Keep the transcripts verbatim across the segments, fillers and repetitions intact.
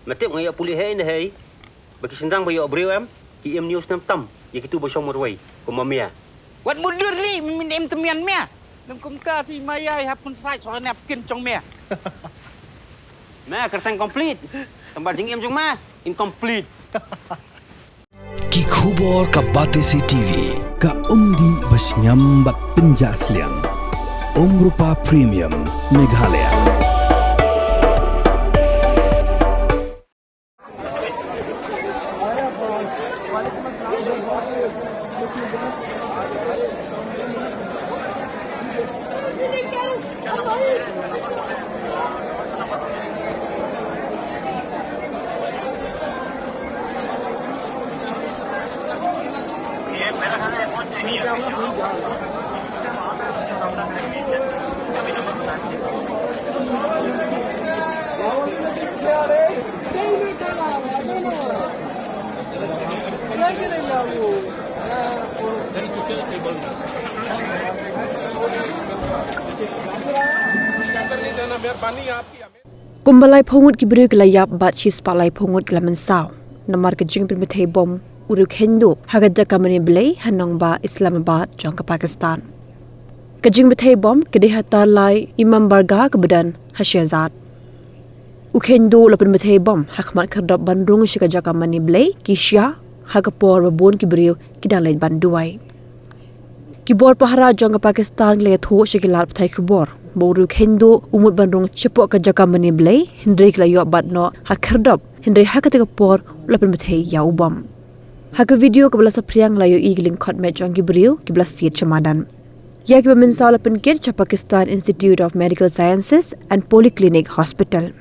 Me tip nga ïoh pule hei ne hei. Ba ki shynrang ba ïoh briew em, ki im news tam tam ïa kitu ba shong marwei kum ma mia. Wat mutdur li, me im tmian mia. Lem kumta ti ma ïai hap kun sait soh ne ap kin jong mia. Me kyrteng complete. Tang ba jingim jong me incomplete. Ki khubor ka Batesi T V. Ka umdih ba shngiam bad pynjah sliang. Umrupa Premium Meghalaya. Kumba laiphew ngut ki briew ki la ïap bad shispah laiphew ngut ki la mynsaw namar ka jingpynbthei bom u riew kheiñduh ha ka jaka mane blei ha nongbah Islamabad jong ka Pakistan. Ka jingbthei bom ka dei ha Tarlai Imam Bargah kaba don ha Shehzad. U kheiñduh u la pynbthei bom ha khmat khyrdop ban rung sha ka jaka mane blei ki sha ha ka por ba bun ki briew ki dang leit ban duwai. Ki bor pahara jong ka Pakistan ki la ïathuh sha ki lad pathai khubor ba u riew kheiñduh u mut ban rung shapoh ka jaka mane blei, hynrei ki la ïoh bat noh ha khyrdop, hynrei ha kata ka por u la pynbthei ïa u bom. Ha ka video kaba la saphriang la ïohi ki lyngkhot met jong ki briew kiba la siat sha madan. Ïa kiba mynsaw la pynkit sha Pakistan Institute of Medical Sciences and Polyclinic Hospital.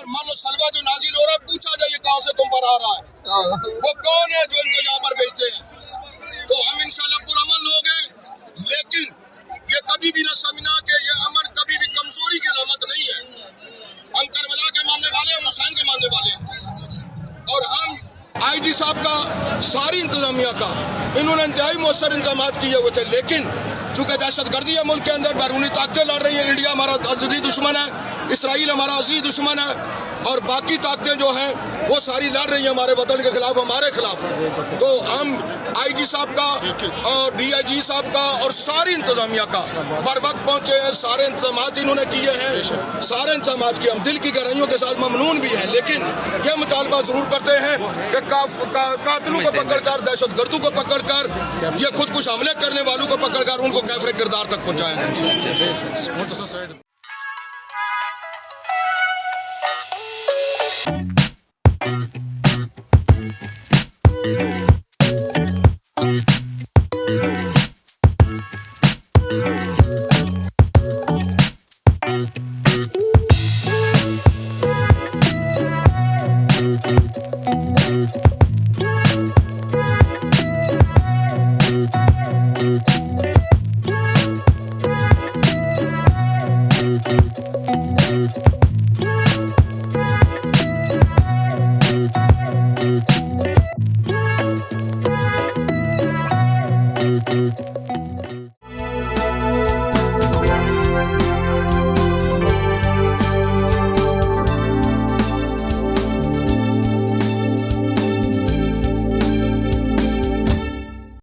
मान लो, सलवा जो नाजिल हो रहा है, पूछा जाए, ये कहाँ से तुम पर आ रहा है, वो कौन है जो इनको यहाँ पर भेजते हैं? तो हम इंशाल्लाह पुरअमन लोग हैं, लेकिन ये कभी भी ना समझना कि ये अमन कभी भी कमजोरी की अलामत नहीं है। हम करबला के मानने वाले हैं, हम हुसैन के मानने वाले हैं। और हम आईजी साहब का, सारी इंतजामिया का, इन्होंने इंतहाई मौसर इंतजाम किए हुए थे, लेकिन चूंकि दहशतगर्दी है मुल्क के अंदर, बैरूनी ताकतें लड़ रही हैं, इंडिया हमारा अजली दुश्मन है, इसराइल हमारा अजली दुश्मन है, और बाकी ताकतें जो हैं वो सारी लड़ रही हैं हमारे वतन के खिलाफ, हमारे खिलाफ। तो हम आईजी साहब का और डीआईजी साहब का और सारी इंतजामिया का बर वक्त पहुंचे हैं, सारे इंतजाम इन्होंने किए हैं, सारे इंतजाम की हम दिल की गहराइयों के साथ ममनून भी हैं, लेकिन ये मुतालबा जरूर करते हैं कि काफ-, का-, कातिलों को पकड़कर, दहशतगर्दों को पकड़कर, ये खुदकुश हमले करने वालों को पकड़कर उनको कैफरे किरदार तक पहुंचाया जाए।